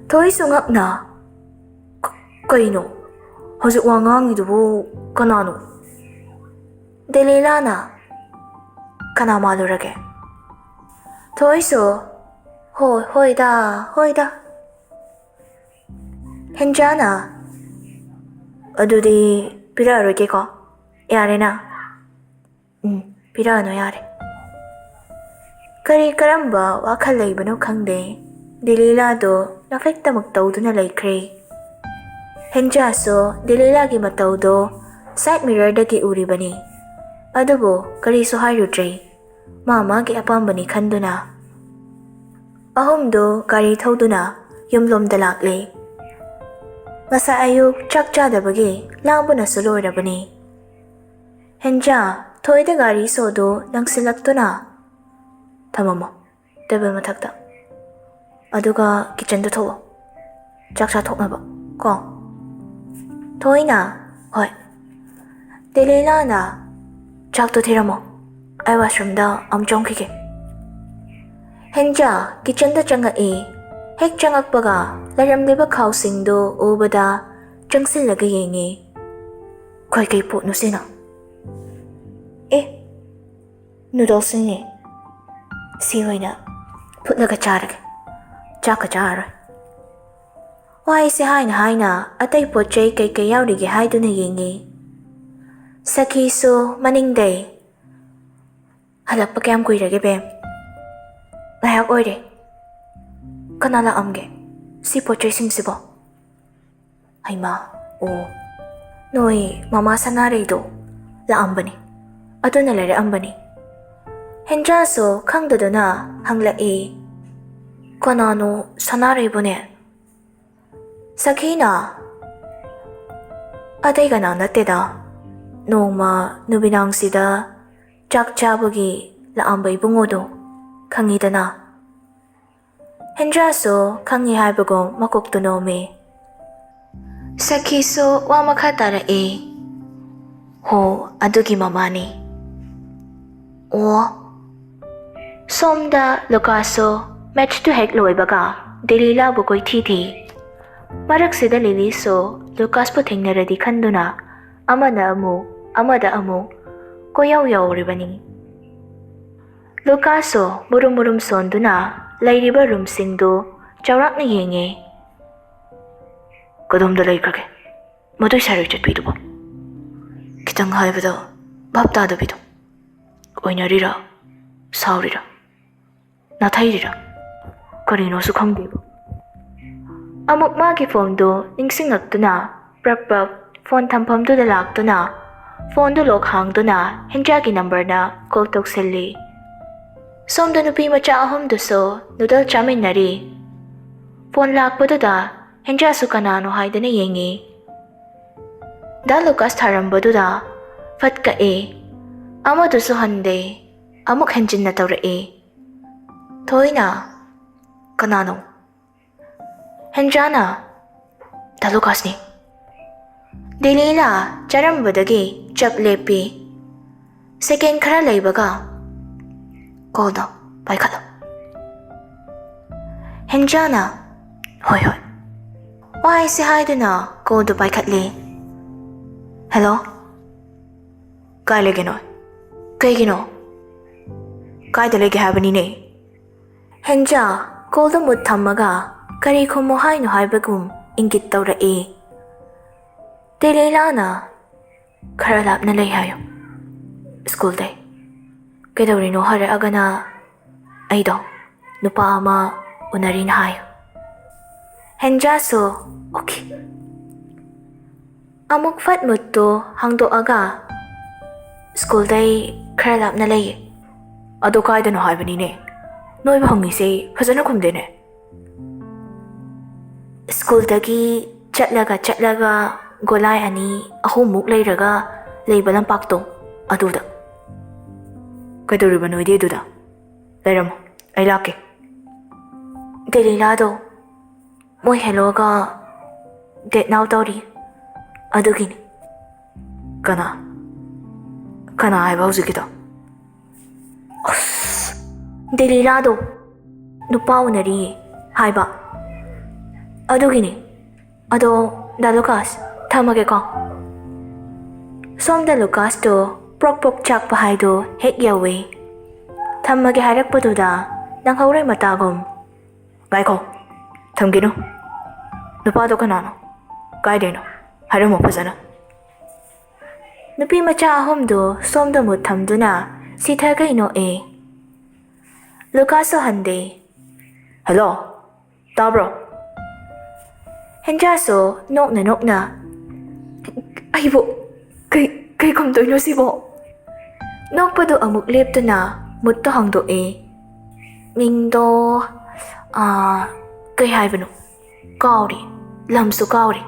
ꯊꯣꯏꯁꯨ ꯉꯛꯅ, "ꯀ-, ꯀꯩꯅꯣ? ꯍꯧꯖꯤꯛ ꯋꯥ ꯉꯥꯡꯉꯤꯗꯨꯕꯨ ꯀꯅꯥꯅꯣ?" ꯗꯦꯂꯤꯂꯥꯅ, "ꯀꯅꯥ ꯃꯥꯜꯂꯨꯔꯒꯦ?" ꯊꯣꯏꯁꯨ, "ꯍꯣꯏ, ꯍꯣꯏꯗ, ꯍꯣꯏꯗ꯫" ꯍꯦꯟꯖꯥꯅ, "ꯑꯗꯨꯗꯤ ꯄꯤꯔꯛꯑꯔꯣꯏꯒꯦꯀꯣ꯫ ꯌꯥꯔꯦꯅ꯫ ꯎꯝ, ꯄꯤꯔꯛꯑꯅꯨ, ꯌꯥꯔꯦ꯫" ꯀꯔꯤ ꯀꯔꯝꯕ ꯋꯥꯈꯜ ꯂꯩꯕꯅꯣ ꯈꯪꯗꯦ, ꯗꯦꯂꯤꯂꯥꯗꯣ ꯅꯣꯐꯦꯠꯇꯃꯛ ꯇꯧꯗꯨꯅ ꯂꯩꯈ꯭ꯔꯦ꯫ ꯍꯦꯟꯖꯥꯁꯨ ꯗꯦꯂꯤꯂꯥꯒꯤ ꯃꯇꯧꯗꯣ ꯁꯥꯏꯠ ꯃꯤꯔꯔꯗꯒꯤ ꯎꯔꯤꯕꯅꯤ꯫ ꯑꯗꯨꯕꯨ ꯀꯔꯤꯁꯨ ꯍꯥꯏꯔꯨꯗ꯭ꯔꯦ꯫ ꯃꯥ ꯃꯥꯒꯤ ꯑꯄꯥꯝꯕꯅꯤ ꯈꯟꯗꯨꯅ꯫ ꯑꯍꯨꯝꯗꯨ ꯒꯥꯔꯤ ꯊꯧꯗꯨꯅ ꯌꯨꯝꯂꯣꯝꯗ ꯂꯥꯛꯂꯦ꯫ ꯉꯁꯥꯏ ꯑꯌꯨꯛ ꯆꯥꯛ ꯆꯥꯗꯕꯒꯤ ꯂꯥꯡꯕꯅꯁꯨ ꯂꯣꯏꯔꯕꯅꯤ꯫ ꯍꯦꯟꯖꯥ, ꯊꯣꯏꯗ ꯒꯥꯔꯤ ꯁꯣꯗꯨ ꯂꯪꯁꯤꯜꯂꯛꯇꯨꯅ, "ꯊꯝꯃꯝꯃꯣ ꯇꯦꯕꯜ ꯃꯊꯛꯇ꯫ ꯑꯗꯨꯒ ꯀꯤꯠꯆꯟꯗ ꯊꯣꯛꯑꯣ, ꯆꯥꯛ ꯆꯥꯊꯣꯛꯅꯕ ꯀꯣ꯫" ꯊꯣꯏꯅ, "ꯍꯣꯏ꯫" ꯗꯦꯂꯤꯂꯥꯅ, "ꯆꯥꯛꯇꯣ ꯊꯤꯔꯝꯃꯣ, ꯑꯩ ꯋꯥꯁꯔꯨꯝꯗ ꯑꯃꯨꯛ ꯆꯪꯈꯤꯒꯦ꯫" ꯍꯦꯟꯖꯥ ꯀꯤꯠꯆꯟꯗ ꯆꯪꯉꯛꯏ꯫ ꯍꯦꯛ ꯆꯪꯉꯛꯄꯒ ꯂꯩꯔꯝꯂꯤꯕ ꯈꯥꯎꯁꯤꯡꯗꯨ ꯎꯕꯗ ꯆꯪꯁꯤꯜꯂꯒ ꯌꯦꯡꯉꯤ꯫ "ꯀꯩ ꯀꯩ ꯄꯣꯠꯅꯣ ꯁꯤꯅ?" "ꯑꯦ, ꯅꯨꯗꯜꯁꯅꯤꯅꯦ꯫ ꯁꯤ ꯑꯣꯏꯅ ꯐꯨꯠꯂꯒ ꯆꯥꯔꯒꯦ, ꯆꯥꯛꯀ ꯆꯥꯔꯔꯣꯏ꯫" ꯋꯥꯍꯩꯁꯦ ꯍꯥꯏꯅ ꯍꯥꯏꯅ ꯑꯇꯩ ꯄꯣꯠ ꯆꯩ ꯀꯩ ꯀꯩ ꯌꯥꯎꯔꯤꯒꯦ ꯍꯥꯏꯗꯨꯅ ꯌꯦꯡꯉꯤ꯫ ꯁꯈꯤꯁꯨ ꯃꯅꯤꯡꯗꯩ, "ꯍꯜꯂꯛꯄ ꯀꯌꯥꯝ ꯀꯨꯏꯔꯒꯦ, ꯕꯦꯝ?" "ꯉꯥꯏꯍꯥꯛ ꯑꯣꯏꯔꯦ꯫" "ꯀꯅꯥ ꯂꯥꯛꯑꯝꯒꯦ ꯁꯤ ꯄꯣꯠ ꯆꯩꯁꯤꯡꯁꯤꯕꯣ?" "ꯍꯩꯃꯥ, ꯑꯣ, ꯅꯣꯏ ꯃꯃꯥ ꯁꯅꯥꯔꯩꯗꯣ ꯂꯥꯛꯑꯝꯕꯅꯤ, ꯑꯗꯨꯅ ꯂꯩꯔꯛꯑꯝꯕꯅꯤ꯫" ꯍꯦꯟꯖꯥꯁꯨ ꯈꯪꯗꯗꯨꯅ ꯍꯪꯂꯛꯏ, "ꯀꯅꯥꯅꯣ ꯁꯅꯥꯔꯩꯕꯨꯅꯦ?" ꯁꯈꯤꯅ, "ꯑꯇꯩ ꯀꯅꯥ ꯅꯠꯇꯦꯗ, ꯅꯣꯡꯃ ꯅꯨꯃꯤꯗꯥꯡꯁꯤꯗ ꯆꯥꯛ ꯆꯥꯕꯒꯤ ꯂꯥꯛꯑꯝꯕ ꯏꯕꯨꯡꯉꯣꯗꯣ ꯈꯪꯉꯤꯗꯅ?" ꯍꯦꯟꯖꯥꯁꯨ ꯈꯪꯉꯤ ꯍꯥꯏꯕꯒꯨꯝ ꯃꯀꯣꯛꯇꯨ ꯅꯣꯝꯃꯤ꯫ ꯁꯈꯤꯁꯨ ꯋꯥ ꯃꯈꯥ ꯇꯥꯔꯛꯏ, ꯍꯣ, ꯑꯗꯨꯒꯤ ꯃꯃꯥꯅꯤ꯫ ꯑꯣ꯫ ꯁꯣꯝꯗ ꯂꯨꯀꯥꯁꯁꯨ ꯃꯦꯠꯁꯇꯨ ꯍꯦꯛ ꯂꯣꯏꯕꯒ ꯗꯦꯂꯤꯂꯥꯕꯨ ꯀꯣꯏꯊꯤ ꯊꯤ꯫ ꯃꯔꯛꯁꯤꯗ ꯂꯤꯂꯤꯁꯨ ꯂꯨꯀꯥꯁꯄꯨ ꯊꯦꯡꯅꯔꯗꯤ ꯈꯟꯗꯨꯅ ꯑꯃꯅ ꯑꯃꯨꯛ, ꯑꯃꯗ ꯑꯃꯨꯛ ꯀꯣꯏꯌꯧ ꯌꯧꯔꯤꯕꯅꯤ꯫ ꯂꯨꯀꯥꯁꯁꯨ ꯃꯨꯔꯨꯝ ꯃꯨꯔꯨꯝ ꯁꯣꯟꯗꯨꯅ ꯂꯩꯔꯤꯕ ꯔꯨꯝꯁꯤꯡꯗꯨ ꯆꯥꯎꯔꯥꯛꯅ ꯌꯦꯡꯉꯦ꯫ "ꯀꯗꯣꯝꯗ ꯂꯩꯈ꯭ꯔꯒꯦ ꯃꯗꯨꯏ ꯁꯥꯔꯩ ꯆꯠꯄꯤꯗꯨꯕꯣ? ꯈꯤꯇꯪ ꯍꯥꯏꯕꯗ ꯚꯥꯞ ꯇꯥꯗꯕꯤꯗꯣ꯫ ꯑꯣꯏꯅꯔꯤꯔꯥ? ꯁꯥꯎꯔꯤꯔꯥ? ꯅꯥꯊꯩꯔꯤꯔꯥ? ꯀꯔꯤꯅꯣꯁꯨ ꯈꯪꯗꯦꯕ꯫" ꯑꯃꯨꯛ ꯃꯥꯒꯤ ꯐꯣꯟꯗꯨ ꯅꯤꯡꯁꯤꯡꯂꯛꯇꯨꯅ ꯄ꯭ꯔꯞ ꯄ꯭ꯔꯞ ꯐꯣꯟ ꯊꯝꯐꯝꯗꯨꯗ ꯂꯥꯛꯇꯨꯅ ꯐꯣꯟꯗꯨ ꯂꯣꯛ ꯍꯥꯡꯗꯨꯅ ꯍꯦꯟꯖꯥꯒꯤ ꯅꯝꯕꯔꯗ ꯀꯣꯜ ꯇꯧꯁꯤꯜꯂꯤ꯫ ꯁꯣꯝꯗ ꯅꯨꯄꯤ ꯃꯆꯥ ꯑꯍꯨꯝꯗꯨꯁꯨ ꯅꯨꯗꯜ ꯆꯥꯃꯤꯟꯅꯔꯤ꯫ ꯐꯣꯟ ꯂꯥꯛꯄꯗꯨꯗ ꯍꯦꯟꯖꯥꯁꯨ ꯀꯅꯥꯅꯣ ꯍꯥꯏꯗꯅ ꯌꯦꯡꯉꯤ꯫ ꯗꯥ ꯂꯨꯀꯥꯁ ꯊꯥꯔꯝꯕꯗꯨꯗ ꯐꯠ ꯀꯛꯑꯦ꯫ ꯑꯃꯗꯨꯁꯨ ꯍꯟꯗꯦ꯫ ꯑꯃꯨꯛ ꯍꯟꯖꯤꯟꯅ ꯇꯧꯔꯛꯑꯦ꯫ ꯊꯣꯏꯅ, "ꯀꯅꯥꯅꯣ?" ꯍꯦꯟꯖꯥꯅ, "ꯗꯥ ꯂꯨꯀꯥꯁꯅꯤ꯫" ꯗꯦꯂꯤꯂꯥ ꯆꯥꯔꯝꯕꯗꯒꯤ ꯆꯞ ꯂꯦꯞꯄꯤ꯫ ꯁꯦꯀꯦꯟ ꯈꯔ ꯂꯩꯕꯒ ꯀꯣꯜꯗꯣ ꯄꯥꯏꯈꯠꯂꯣ꯫ ꯍꯦꯟꯖꯥꯅ, "ꯍꯣꯏ, ꯍꯣꯏ꯫" ꯋꯥꯍꯩꯁꯦ ꯍꯥꯏꯗꯨꯅ ꯀꯣꯜꯗꯣ ꯄꯥꯏꯈꯠꯂꯦ꯫ "ꯍꯦꯜꯂꯣ?" "ꯀꯥꯏ ꯂꯩꯒꯦ ꯅꯣꯏ? ꯀꯩꯒꯤꯅꯣ? ꯀꯥꯏꯗ ꯂꯩꯒꯦ ꯍꯥꯏꯕꯅꯤꯅꯦ?" ꯍꯦꯟꯖꯥ ꯀꯣꯜꯗꯣ ꯃꯨꯠ ꯊꯝꯃꯒ ꯀꯔꯤ ꯈꯨꯝꯃꯣ ꯍꯥꯏꯅꯣ ꯍꯥꯏꯕꯒꯨꯝ ꯏꯪꯒꯤꯠ ꯇꯧꯔꯛꯏ꯫ ꯗꯦꯂꯤꯂꯥꯅ, "ꯈꯔ ꯂꯥꯞꯅ ꯂꯩ ꯍꯥꯏꯌꯨ ꯁ꯭ꯀꯨꯜꯗꯩ꯫ ꯀꯩꯗꯧꯔꯤꯅꯣ ꯍꯥꯏꯔꯛꯑꯒꯅ ꯑꯩꯗꯣ ꯅꯨꯄꯥ ꯑꯃ ꯎꯅꯔꯤꯅ ꯍꯥꯏꯌꯨ꯫" ꯍꯦꯟꯖꯥꯁꯨ, "ꯑꯣꯀꯦ꯫" ꯑꯃꯨꯛ ꯐꯠ ꯃꯨꯠꯇꯨ ꯍꯥꯡꯗꯣꯛꯑꯒ, "ꯁ꯭ꯀꯨꯜꯗꯩ ꯈꯔ ꯂꯥꯞꯅ ꯂꯩꯌꯦ꯫" "ꯑꯗꯣ ꯀꯥꯏꯗꯅꯣ ꯍꯥꯏꯕꯅꯤꯅꯦ? ꯅꯣꯏꯕꯨ ꯍꯪꯉꯤꯁꯦ ꯐꯖꯅ ꯈꯨꯝꯗꯦꯅꯦ꯫" "ꯁ꯭ꯀꯨꯜꯗꯒꯤ ꯆꯠꯂꯒ ꯆꯠꯂꯒ ꯒꯣꯂꯥꯏ ꯑꯅꯤ ꯑꯍꯨꯝꯃꯨꯛ ꯂꯩꯔꯒ ꯂꯩꯕ ꯂꯝꯄꯥꯛꯇꯣ, ꯑꯗꯨꯗ꯫" "ꯀꯩꯗꯧꯔꯤꯕ ꯅꯣꯏꯗꯤ ꯑꯗꯨꯗ?" "ꯂꯩꯔꯝꯃꯣ, ꯑꯩ ꯂꯥꯛꯀꯦ꯫" ꯗꯦꯂꯤꯂꯥꯗꯣ ꯃꯣꯏ ꯍꯦꯂꯣꯒ ꯗꯦꯠ ꯅꯥꯎ ꯇꯧꯔꯤ, ꯑꯗꯨꯒꯤꯅꯤ꯫ "ꯀꯅꯥ? ꯀꯅꯥ ꯍꯥꯏꯕ ꯍꯧꯖꯤꯛꯀꯤꯗꯣ? ꯑꯁ, ꯗꯦꯂꯤꯂꯥꯗꯣ ꯅꯨꯄꯥ ꯎꯅꯔꯤꯌꯦ ꯍꯥꯏꯕ꯫ ꯑꯗꯨꯒꯤꯅꯦ꯫ ꯑꯗꯣ ꯗꯥ ꯂꯨꯀꯥꯁ, ꯊꯝꯃꯒꯦꯀꯣ꯫ ꯁꯣꯝꯗ ꯂꯨꯀꯥꯁꯇꯣ ꯄ꯭ꯔꯣꯛ ꯄ꯭ꯔꯣꯛ ꯆꯥꯛꯄ ꯍꯥꯏꯗꯣ ꯍꯦꯛ ꯌꯧꯋꯦ꯫ ꯊꯝꯃꯒꯦ ꯍꯥꯏꯔꯛꯄꯗꯨꯗ ꯅꯪꯍꯧꯔꯣꯏ ꯃꯇꯥꯒꯨꯝ, "ꯉꯥꯏꯈꯣ, ꯊꯝꯈꯤꯅꯨ꯫ ꯅꯨꯄꯥꯗꯣ ꯀꯅꯥꯅꯣ? ꯀꯥꯏꯗꯩꯅꯣ? ꯍꯥꯏꯔꯝꯃꯣ ꯐꯖꯅ꯫" ꯅꯨꯄꯤ ꯃꯆꯥ ꯑꯍꯨꯝꯗꯨ ꯁꯣꯝꯗ ꯃꯨꯠ ꯊꯝꯗꯨꯅ ꯁꯤꯊꯈꯩ ꯅꯣꯛꯑꯦ꯫ ꯂꯨꯀꯥꯁꯁꯨ ꯍꯟꯗꯦ꯫ "ꯍꯜꯂꯣ, ꯇꯥꯕ꯭ꯔꯣ?" ꯍꯦꯟꯖꯥꯁꯨ ꯅꯣꯛꯅ ꯅꯣꯛꯅ, "ꯑꯩꯕꯨ ꯀꯩ, ꯀꯩ ꯈꯨꯝꯗꯣꯏꯅꯣ ꯁꯤꯕꯣ?" ꯅꯣꯛꯄꯗꯨ ꯑꯃꯨꯛ ꯂꯦꯞꯇꯨꯅ ꯃꯨꯠꯇꯣ ꯍꯥꯡꯗꯣꯛꯑꯦ꯫ ꯃꯤꯡꯗꯣ, ꯑꯥ, ꯀꯩ ꯍꯥꯏꯕꯅꯣ? ꯀꯥꯎꯔꯦ, ꯂꯝꯁꯨ ꯀꯥꯎꯔꯦ꯫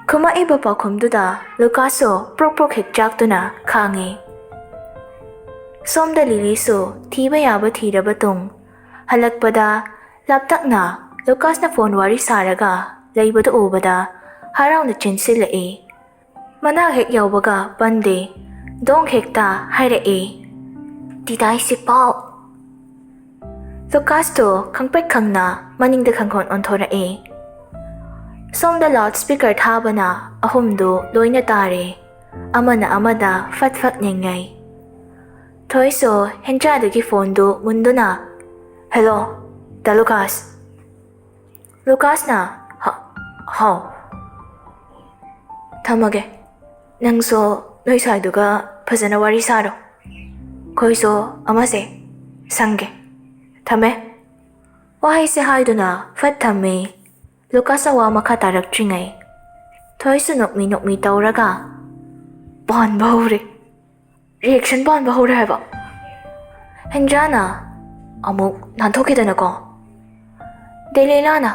ꯈꯨꯝꯃꯛꯏꯕ ꯄꯥꯎꯈꯨꯝꯗꯨꯗ ꯂꯨꯀꯥꯁꯁꯨ ꯄ꯭ꯔꯣꯛ ꯄ꯭ꯔꯣꯛ ꯍꯦꯛ ꯆꯥꯛꯇꯨꯅ ꯈꯥꯡꯉꯦ꯫ ꯁꯣꯝꯗ ꯂꯤꯂꯤꯁꯨ ꯊꯤꯕ ꯌꯥꯕ ꯊꯤꯔꯕ ꯇꯨꯡ ꯍꯜꯂꯛꯄꯗ ꯂꯥꯞꯇꯛꯅ ꯂꯨꯀꯥꯁꯅ ꯐꯣꯟ ꯋꯥꯔꯤ ꯁꯥꯔꯒ ꯂꯩꯕꯗꯨ ꯎꯕꯗ ꯍꯔꯥꯎꯅ ꯆꯦꯟꯁꯤꯜꯂꯛꯏ꯫ ꯃꯅꯥꯛ ꯍꯦꯛ ꯌꯧꯕꯒ ꯄꯟꯗꯦ, ꯗꯣꯡ ꯍꯦꯛꯇ ꯍꯥꯏꯔꯛꯏ, "ꯗꯤꯗꯥꯏ ꯁꯤꯄꯥꯎ!" ꯂꯨꯀꯥꯁꯇꯣ ꯈꯪꯄ꯭ꯔꯦꯛ ꯈꯪꯅ ꯃꯅꯤꯡꯗ ꯈꯪꯈꯣꯟ ꯑꯣꯟꯊꯣꯔꯛꯏ꯫ ꯁꯣꯝꯗ ꯂꯥꯎꯠ ꯁ꯭ꯄꯤꯀꯔ ꯊꯥꯕꯅ ꯑꯍꯨꯝꯗꯨ ꯂꯣꯏꯅ ꯇꯥꯔꯦ꯫ ꯑꯃꯅ ꯑꯃꯗ ꯐꯠ ꯐꯠ ꯅꯤꯡꯉꯩ꯫ ꯊꯣꯏꯁꯨ ꯍꯦꯟꯖꯥꯗꯒꯤ ꯐꯣꯟꯗꯨ ꯃꯨꯟꯗꯨꯅ, "ꯍꯦꯜꯂꯣ, ꯗꯥ ꯂꯨꯀꯥꯁ?" ꯂꯨꯀꯥꯁꯅ, "ꯍ-, ꯍꯥꯎ꯫ ꯊꯝꯃꯒꯦ꯫ ꯅꯪꯁꯨ ꯅꯣꯏ ꯁ꯭ꯋꯥꯏꯗꯨꯒ ꯐꯖꯅ ꯋꯥꯔꯤ ꯁꯥꯔꯣ꯫ ꯑꯩꯈꯣꯏꯁꯨ ꯑꯃꯁꯦ ꯁꯪꯒꯦ꯫ ꯊꯝꯃꯦ꯫" ꯋꯥꯍꯩꯁꯦ ꯍꯥꯏꯗꯨꯅ ꯐꯠ ꯊꯝꯃꯤ꯫ ꯂꯨꯀꯥꯁꯅ ꯋꯥ ꯃꯈꯥ ꯇꯥꯔꯛꯇ꯭ꯔꯤꯉꯩ ꯊꯣꯏꯁꯨ ꯅꯣꯛꯃꯤ ꯅꯣꯛꯃꯤ ꯇꯧꯔꯒ ꯄꯥꯟꯕ ꯍꯧꯔꯦ꯫ ꯔꯤꯌꯦꯛꯁꯟ ꯄꯥꯟꯕ ꯍꯧꯔꯦ ꯍꯥꯏꯕ꯫ ꯍꯦꯟꯖꯥꯅ ꯑꯃꯨꯛ ꯅꯥꯟꯊꯣꯛꯈꯤꯗꯅꯀꯣ꯫ ꯗꯦꯂꯤꯂꯥꯅ,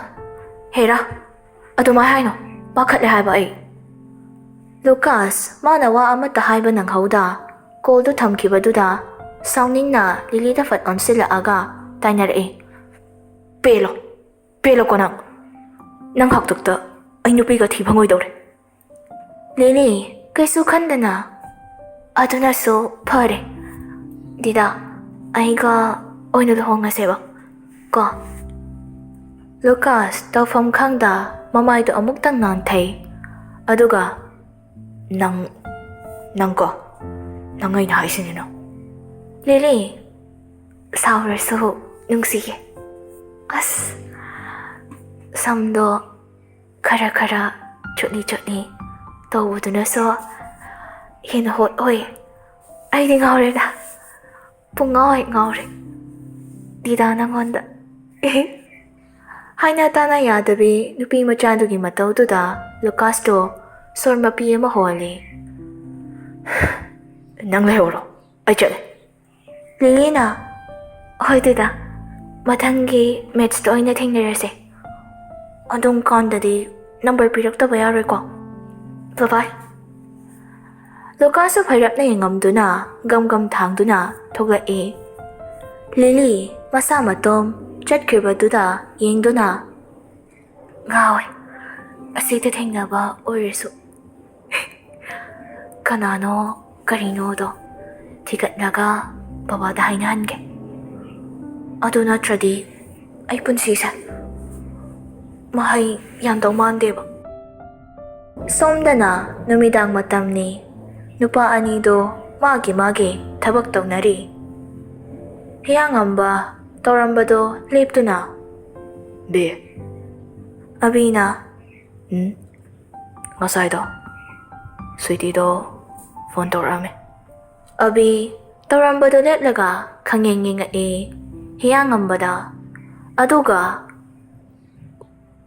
"ꯍꯦꯔꯥ, ꯑꯗꯨꯃꯥꯏ ꯍꯥꯏꯅꯣ, ꯄꯥꯈꯠꯂꯦ ꯍꯥꯏꯕ ꯑꯩ꯫" ꯂꯨꯀꯥꯁ, ꯃꯥꯅ ꯋꯥ ꯑꯃꯠꯇ ꯍꯥꯏꯕ ꯅꯪꯍꯧꯗ, ꯀꯣꯜꯗꯨ ꯊꯝꯈꯤꯕꯗꯨꯗ ꯁꯥꯎꯅꯤꯡꯅ ꯂꯤꯂꯤꯗ ꯐꯠ ꯑꯣꯟꯁꯤꯜꯂꯛꯑꯒ ꯇꯥꯏꯅꯔꯛꯏ꯫ "ꯄꯦꯜꯂꯣ, ꯄꯦꯜꯂꯣꯀꯣ ꯅꯪ꯫ ꯅꯪ ꯍꯥꯛꯇꯛꯇ ꯑꯩ ꯅꯨꯄꯤꯒ ꯊꯤ ꯐꯪꯉꯣꯏꯗꯧꯔꯦ꯫" ꯂꯤꯂꯤ, ꯀꯩꯁꯨ ꯈꯟꯗꯅ, ꯑꯗꯨꯅꯁꯨ ꯐꯔꯦ꯫ ꯗꯤꯗꯥ, ꯑꯩꯒ ꯑꯣꯏꯅ ꯂꯨꯍꯣꯡꯉꯁꯦꯕ ꯀꯣ꯫ ꯂꯨꯀꯥꯁ ꯇꯧꯐꯝ ꯈꯪꯗ ꯃꯃꯥꯏꯗꯣ ꯑꯃꯨꯛꯇꯪ ꯅꯥꯟꯊꯩ꯫ ꯑꯗꯨꯒ, "ꯅꯪ, ꯅꯪ ꯀꯣ, ꯅꯪ ꯑꯩꯅ ꯍꯥꯏꯁꯤꯅꯤꯅ꯫" "ꯂꯤꯂꯤ, ꯁꯥꯎꯔꯁꯨ ꯅꯨꯡꯁꯤꯌꯦ꯫" ꯑꯁ, ꯁꯝꯗꯣ ꯈꯔ ꯈꯔ ꯆꯨꯠꯅꯤ ꯆꯨꯠꯅꯤ ꯇꯧꯕꯗꯨꯅꯁꯨ ꯍꯦꯟꯅ ꯍꯣꯠ ꯑꯣꯏ꯫ ꯑꯩꯗꯤ ꯉꯥꯎꯔꯦꯗ, ꯄꯨꯡ ꯉꯥꯎ ꯍꯦꯛ ꯉꯥꯎꯔꯦ꯫ ꯗꯤꯗꯥ, ꯅꯪꯉꯣꯟꯗ꯫ ꯍꯥꯏꯅ ꯇꯥꯅ ꯌꯥꯗꯕꯤ ꯅꯨꯄꯤ ꯃꯆꯥꯗꯨꯒꯤ ꯃꯇꯧꯗꯨꯗ ꯂꯨꯀꯥꯁꯇꯣ ꯁꯣꯔ ꯃꯄꯤ ꯑꯃ ꯍꯣꯜꯂꯤ꯫ "ꯅꯪ ꯂꯩꯍꯧꯔꯣ, ꯑꯩ ꯆꯠꯂꯦ꯫" ꯂꯤꯂꯤꯅ, "ꯍꯣꯏ ꯗꯤꯗꯥ, ꯃꯊꯪꯒꯤ ꯃꯦꯠꯁꯇ ꯑꯣꯏꯅ ꯊꯦꯡꯅꯔꯁꯦ꯫ ꯑꯗꯨꯝ ꯀꯥꯟꯗꯗꯤ ꯅꯝꯕꯔ ꯄꯤꯔꯛꯇꯕ ꯌꯥꯔꯣꯏꯀꯣ꯫ ꯕꯥꯏ ꯕꯥꯏ꯫" ꯂꯨꯀꯥꯁꯁꯨ ꯐꯩꯔꯞꯅ ꯌꯦꯡꯉꯝꯗꯨꯅ ꯒꯝ ꯒꯝ ꯊꯥꯡꯗꯨꯅ ꯊꯣꯛꯂꯛꯏ꯫ ꯂꯤꯂꯤ ꯃꯁꯥ ꯃꯇꯣꯝ ꯆꯠꯈ꯭ꯔꯤꯕꯗꯨꯗ ꯌꯦꯡꯗꯨꯅ, "ꯉꯥꯎꯋꯦ, ꯑꯁꯤꯗ ꯊꯦꯡꯅꯕ ꯑꯣꯏꯔꯁꯨ꯫ ꯀꯅꯥꯅꯣ ꯀꯔꯤꯅꯣꯗꯣ ꯊꯤꯒꯠꯂꯒ ꯕꯕꯥꯗ ꯍꯥꯏꯅꯍꯟꯒꯦ꯫ ꯑꯗꯨ ꯅꯠꯇ꯭ꯔꯗꯤ ꯑꯩ ꯄꯨꯟꯁꯤꯁꯦ ꯃꯍꯩ ꯌꯥꯝꯗꯧ ꯃꯥꯟꯗꯦꯕ꯫" ꯁꯣꯝꯗꯅ ꯅꯨꯃꯤꯗꯥꯡ ꯃꯇꯝꯅꯤ꯫ ꯅꯨꯄꯥ ꯑꯅꯤꯗꯣ ꯃꯥꯒꯤ ꯃꯥꯒꯤ ꯊꯕꯛ ꯇꯧꯅꯔꯤ꯫ ꯍꯤꯌꯥꯡꯉꯝꯕ ꯇꯧꯔꯝꯕꯗꯣ ꯂꯦꯞꯇꯨꯅ, "ꯕꯦ꯫" ꯑꯕꯤꯅ, "ꯎꯝ?" "ꯉꯁꯥꯏꯗꯣ ꯁ꯭ꯋꯤꯇꯤꯗꯣ ꯐꯣꯟ ꯇꯧꯔꯛꯑꯝꯃꯦ꯫" ꯑꯕꯤ ꯇꯧꯔꯝꯕꯗꯣ ꯂꯦꯞꯂꯒ ꯈꯪꯌꯦꯡ ꯌꯦꯡꯉꯛꯏ ꯍꯤꯌꯥꯡꯉꯝꯕꯗ꯫ ꯑꯗꯨꯒ,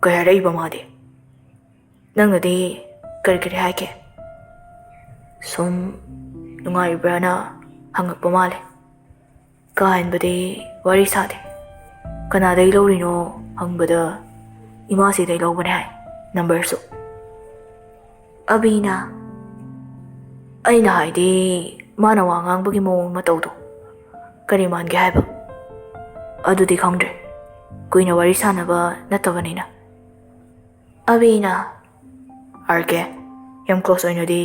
"ꯀꯩ ꯍꯥꯏꯔꯛꯏꯕ ꯃꯥꯗꯤ? ꯅꯪꯅꯗꯤ ꯀꯔꯤ ꯀꯔꯤ ꯍꯥꯏꯒꯦ?" "ꯁꯨꯝ ꯅꯨꯡꯉꯥꯏꯔꯤꯕ꯭ꯔꯥꯅ ꯍꯪꯉꯛꯄ ꯃꯥꯜꯂꯦ꯫ ꯀꯥ ꯍꯦꯟꯕꯗꯤ ꯋꯥꯔꯤ ꯁꯥꯗꯦ꯫ ꯀꯅꯥꯗꯩ ꯂꯧꯔꯤꯅꯣ ꯍꯪꯕꯗ ꯏꯃꯥꯁꯤꯗꯩ ꯂꯧꯕꯅꯦ ꯍꯥꯏ, ꯅꯝꯕꯔꯁꯨ꯫" ꯑꯕꯤꯅ, "ꯑꯩꯅ ꯍꯥꯏꯗꯤ ꯃꯥꯅ ꯋꯥ ꯉꯥꯡꯕꯒꯤ ꯃꯑꯣꯡ ꯃꯇꯧꯗꯣ ꯀꯔꯤ ꯃꯥꯟꯒꯦ ꯍꯥꯏꯕ꯫ ꯑꯗꯨꯗꯤ ꯈꯪꯗ꯭ꯔꯦ, ꯀꯨꯏꯅ ꯋꯥꯔꯤ ꯁꯥꯟꯅꯕ ꯅꯠꯇꯕꯅꯤꯅ꯫" ꯑꯕꯤꯅ, "ꯑꯥꯔ ꯀꯦ, ꯌꯥꯝ ꯀ꯭ꯂꯣꯁ ꯑꯣꯏꯅꯗꯤ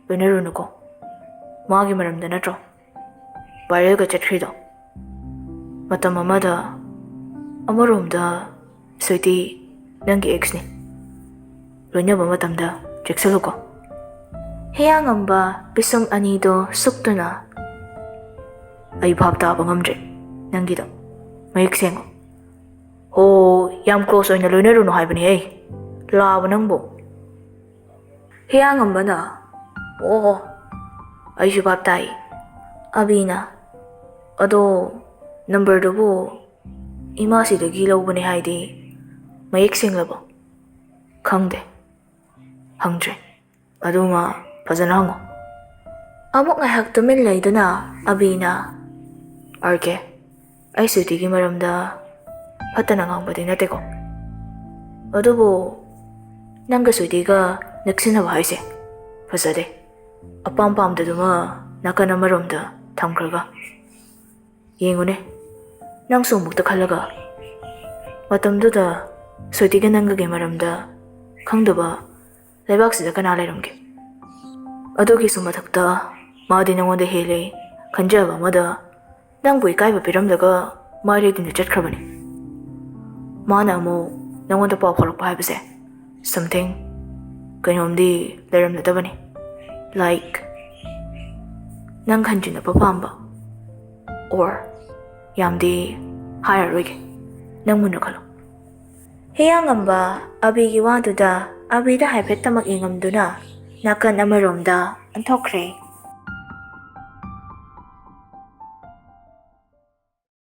ꯂꯣꯏꯅꯔꯨꯅꯨꯀꯣ꯫ ꯃꯥꯒꯤ ꯃꯔꯝꯗ ꯅꯠꯇ꯭ꯔꯣ ꯚꯥꯏꯔꯦꯜꯒ ꯆꯠꯈ꯭ꯔꯤꯗꯣ? ꯃꯇꯝ ꯑꯃꯗ, ꯑꯃꯔꯣꯝꯗ ꯁ꯭ꯋꯤꯇꯤ ꯅꯪꯒꯤ ꯑꯦꯛꯁꯅꯤ꯫ ꯂꯣꯏꯅꯕ ꯃꯇꯝꯗ ꯆꯦꯛꯁꯤꯜꯂꯨꯀꯣ꯫ ꯍꯤꯌꯥꯡꯉꯝꯕ ꯄꯤꯁꯨꯝ ꯑꯅꯤꯗꯣ ꯁꯨꯛꯇꯨꯅ, "ꯑꯩ ꯚꯥꯞ ꯇꯥꯕ ꯉꯝꯗ꯭ꯔꯦ ꯅꯪꯒꯤꯗꯣ꯫ ꯃꯌꯦꯛ ꯁꯦꯡꯉꯣ꯫" "ꯍꯣ, ꯌꯥꯝ ꯀ꯭ꯂꯣꯁ ꯑꯣꯏꯅ ꯂꯣꯏꯅꯔꯨꯅꯨ ꯍꯥꯏꯕꯅꯦ ꯑꯩ꯫ ꯂꯥꯕ ꯅꯪꯕꯨ?" ꯍꯤꯌꯥꯡꯉꯝꯕꯅ, "ꯑꯣ, ꯑꯩꯁꯨ ꯚꯥꯞ ꯇꯥꯏ꯫" ꯑꯕꯤꯅ, "ꯑꯗꯣ ꯅꯝꯕꯔꯗꯨꯕꯨ ꯏꯃꯥꯁꯤꯗꯒꯤ ꯂꯧꯕꯅꯦ ꯍꯥꯏꯗꯤ ꯃꯌꯦꯛ ꯁꯦꯡꯂꯕꯣ?" "ꯈꯪꯗꯦ, ꯍꯪꯗ꯭ꯔꯦ꯫ ꯑꯗꯨꯃ ꯐꯖꯅ ꯍꯪꯉꯣ꯫" ꯑꯃꯨꯛ ꯉꯥꯏꯍꯥꯛ ꯇꯨꯃꯤꯟ ꯂꯩꯗꯨꯅ ꯑꯕꯤꯅ, "ꯑꯥꯔ ꯀꯦ, ꯑꯩ ꯁ꯭ꯋꯤꯇꯤꯒꯤ ꯃꯔꯝꯗ ꯐꯠꯇꯅ ꯉꯥꯡꯕꯗꯤ ꯅꯠꯇꯦꯀꯣ꯫ ꯑꯗꯨꯕꯨ ꯅꯪꯒ ꯁ꯭ꯋꯤꯇꯤꯒ ꯅꯛꯁꯤꯟꯅꯕ ꯍꯥꯏꯁꯦ ꯐꯖꯗꯦ꯫ ꯑꯄꯥꯝ ꯄꯥꯝꯗꯗꯨꯃ ꯅꯥꯀꯟ ꯑꯃꯔꯣꯝꯗ ꯊꯝꯈ꯭ꯔꯒ ꯌꯦꯡꯉꯨꯅꯦ, ꯅꯪꯁꯨ ꯑꯃꯨꯛꯇ ꯈꯜꯂꯒ꯫ ꯃꯇꯝꯗꯨꯗ ꯁ꯭ꯋꯤꯇꯤꯒ ꯅꯪꯒꯒꯤ ꯃꯔꯝꯗ ꯈꯪꯗꯕ ꯂꯩꯕꯥꯛꯁꯤꯗ ꯀꯅꯥ ꯂꯩꯔꯝꯒꯦ? ꯑꯗꯨꯒꯤꯁꯨ ꯃꯊꯛꯇ ꯃꯥꯗꯤ ꯅꯉꯣꯟꯗ ꯍꯦꯜꯂꯦ ꯈꯟꯖꯕ ꯑꯃꯗ ꯅꯪꯕꯨ ꯏꯀꯥꯏꯕ ꯄꯤꯔꯝꯂꯒ ꯃꯥꯏ ꯂꯩꯗꯨꯅ ꯆꯠꯈ꯭ꯔꯕꯅꯤ꯫ ꯃꯥꯅ ꯑꯃꯨꯛ ꯅꯉꯣꯟꯗ ꯄꯥꯎ ꯐꯥꯎꯔꯛꯄ ꯍꯥꯏꯕꯁꯦ something, ꯀꯩꯅꯣꯝꯗꯤ ꯂꯩꯔꯝꯂꯗꯕꯅꯤ꯫ Like, ꯅꯪ ꯍꯟꯖꯤꯟꯅꯕ ꯄꯥꯝꯕ꯫ Or, ꯌꯥꯝꯗꯤ ꯍꯥꯏꯔꯔꯣꯏꯒꯦ, ꯅꯪ ꯃꯨꯟꯅ ꯈꯜꯂꯣ꯫" ꯍꯤꯌꯥꯡꯉꯝꯕ ꯑꯕꯤꯒꯤ ꯋꯥꯗꯨꯗ ꯑꯕꯤꯗ ꯍꯥꯏꯐꯦꯠꯇꯃꯛ ꯌꯦꯡꯉꯝꯗꯨꯅ ꯅꯥꯀꯟ ꯑꯃꯔꯣꯝꯗ ꯑꯣꯟꯊꯣꯛꯈ꯭ꯔꯦ꯫